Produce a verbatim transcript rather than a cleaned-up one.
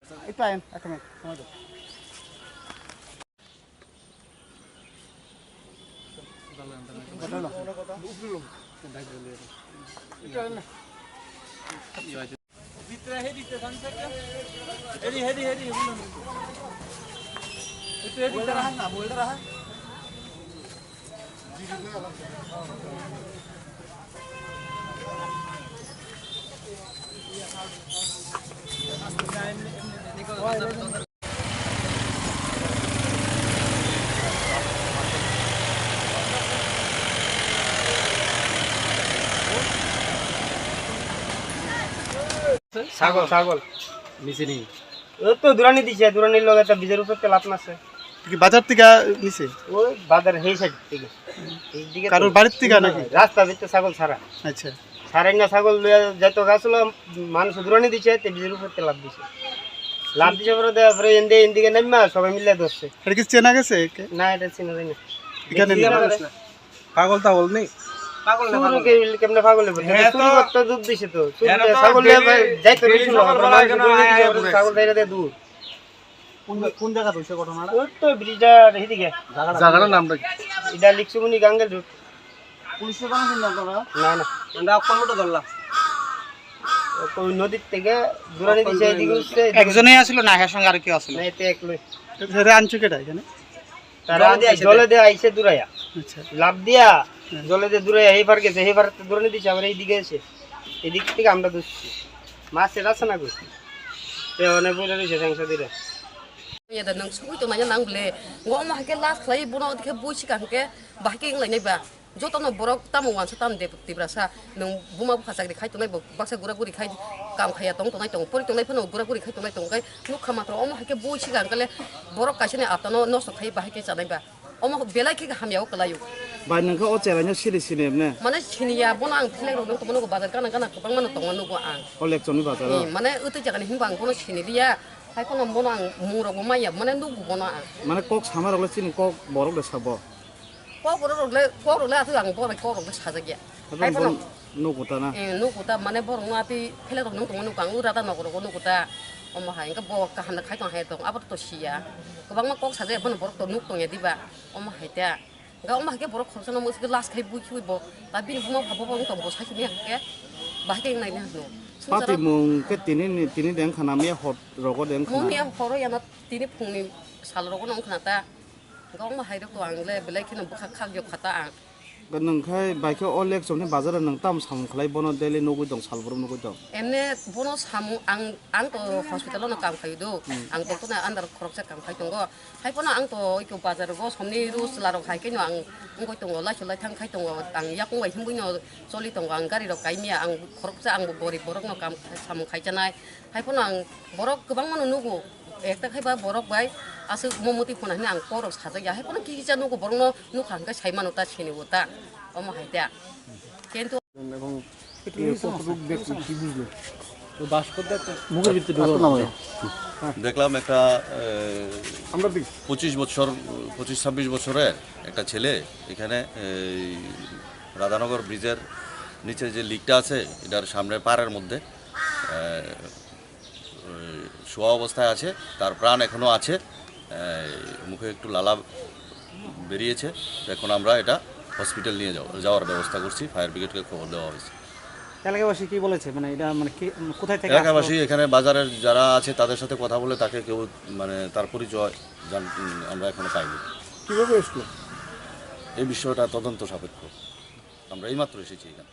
Ito ayan, ako men. Ano to? Ito ayan na. Ito ayan na. ছাগল, ছাগল। নিচে নেই। ও তো দুরানি দিছে, দুরানির লগে তো বীজের উপর তেল আপনার আছে। কি বাজার থেকে নিছে? ওই বাজার এই সাইড থেকে। এইদিকে তো কারোর বাড়ির থেকে নাকি? রাস্তা ভিতরে ছাগল ছাড়া। আচ্ছা। সারেঙ্গা ছাগল লইয়া যাইতো গাছলো, মানুষ দুরানি দিছে, তে বীজের উপর তেল লাভ দিছে। লাভ দিছে পরে দেওয়ার পরে এনদে এনদিকে নামা সবাই মিলে ধরছে। এটা কি চেনা গেছে? না, এটা চিনা যায় না। এখানে দেখি নেই। জানা যায় না। পাগল টাগল নেই? পাগল না, চুর পাগল। কে-, কেমনে পাগল হইব? হ্যাঁ, চুরি তো করতে দুধ দিছে তো। চুরি এরা তো ছাগল নিয়ে ডেইলি, ভাই যাইতো ডেইলি নিছিল, ছাগল আমরা পালা মানুষ এখানে দুধ আয়া দিছে, বলে। ছাগল ছেড়ে দিয়ে দুধ। কোন, কোন জায়গাত হইছে ঘটনাটা? ওই তো ব্রিজটার এদিকে। জায়গাটার নামটা কি? এটা লিখছে উনি গাঙ্গেল রোড। পুলিশে জানাইছেন না আপনারা? না, না। আমরা অক্ষর মতো ধরলাম। ওই নদীর থেকে দূরে নিচে এদিকে উঠছে, এদিকে একজনই আসলো না, এর সঙ্গে আর কেউ আসলো? না, এতে এক লোক। এরা আনছো কেটা এখানে? তারা জলে দিয়ে আইছে জলে তো। দিয়ে আইছে দূরাইয়া। আচ্ছা। লাফ দিয়া হ্যাঁ। জলে দিয়ে দূরাইয়া এই পার গেছে, এই পার দূরে দিছে, আবার এইদিকে এসে। এদিক থেকে আমরা ধরছি। মাছ এটা আছে না গো? এ অনেক বলে রয়েছে, ধ্বংস দিলে। Yada nang sugui tongmani nang bole, ngo omo hai khe last khlai bono khe bui sika hwnkhe bahai khe wnglainai ba. Jotono borok tamo uansa tamo de tiprasa, nwng buma bupha chakri khai tongnai bo baksa gura guri khai kam khaiya tong tongnai tongo, pori tongnai phano gura guri khai tongnai tongo khai nukha matro omo hai khe bui sika hwnkhe le borok kaisa ni aptano nosto khai bahai khe chanai ba. Omo belai khe hamya o kwlai o. Bai nang khe o cherai no siri sini emne. Mane siniya bono ang phelek rok nung tongmani bazar gana gana kwbangma no tongma nugo ang. O lekchoni bazar o. Hmm, mane utwi jaga ni hinba ang bono sini liya. Hai phano bono ang mung rok bo maya mane nugo bono ang. Mane kok sama rok le chini kok borok de sabo. Kok borok rok le kok rok le atwi ang bono kok rok le sajak ya. Hai phano. Nugo ta na? Eh, nugo ta, mane borok no atwi phelek rok nung tongma nugo ang, ura ta nok rogo nugo ta. Omo hai, hwnkhe bo kaham da khai tong hai tong, abo to siya. Kwbangma kok sajak, bono borok to nuk tong ya diba? Omo hai ta. Hwnkhe omo hai khe borok khoroksa no mwsuk khe last khai bui khiui bo. Ta bini buma pha bo bo wng tong bo sai sini hwnkhe. Bahai khe wng nai hwno. Pati mung khe tini ni, tini de wngkha na miya hor rogo de wngkha na? Mung miya horo ya no tini phung ni sal rogo no wngkha na ta. Hwnkhe omo hai rok to ang le belai kheno bwkha khak yok kha ta ang. Nwng khai bai khe o lekchomni bazar o nwng tamo samung khlai bono daily nugui tong, salbrum nugui tong? Emne bono samung ang, ang to hospital o no kam khai do. Hmm. Ang doctor ni under o khoroksa kam khai tongo. Hai phano ang to iko bazar o somni ru chwla rok hai khe no ang wngoi tongo, laisu laithang khai tongo. Ang yakung bai himui no choli tongo, ang gari rok kai miya, ang khoroksa ang bo gorib borok no kam samung khai chanai. Hai phano ang borok kwbangma no nugo. Ekta khai ba borok bai aswk momoti phano hinwi ang kok rok sajak ya. Hai phano kisa nugo borok no nukha hwnkhe sai mano ta sini bo ta. Omo hai ta. Kintu এবং এ কতটুকু দেখলে কি বুঝলে? মুখের ভিতরে ঢুকে। দেখলাম একটা, এ, আমরা দেখি। পঁচিশ বছর, পঁচিশ ছাব্বিশ বছরের একটা ছেলে এখানে এই রাধানগর ব্রিজের নিচে যে লিকটা আছে, এটার সামনে পাড়ের মধ্যে, এ, ওই শোয়া অবস্থায় আছে, তার প্রাণ এখনও আছে। এই মুখে একটু লালা বেরিয়েছে। তো এখন আমরা এটা হসপিটাল নিয়ে যাও-, যাওয়ার ব্যবস্থা করছি, ফায়ার ব্রিগেডকে খবর দেওয়া হয়েছে। এলাকাবাসী কি বলেছে? মানে, এটা, মানে, কি, কোথায় থেকে আসলো? এলাকাবাসী এখানে বাজারের যারা আছে তাদের সাথে কথা বলে তাকে কেউ, মানে, তার পরিচয় জান-, উম, আমরা এখনো পাইনি। কিভাবে এসলো? এই বিষয়টা তদন্ত সাপেক্ষ। আমরা এইমাত্র এসেছি এখানে।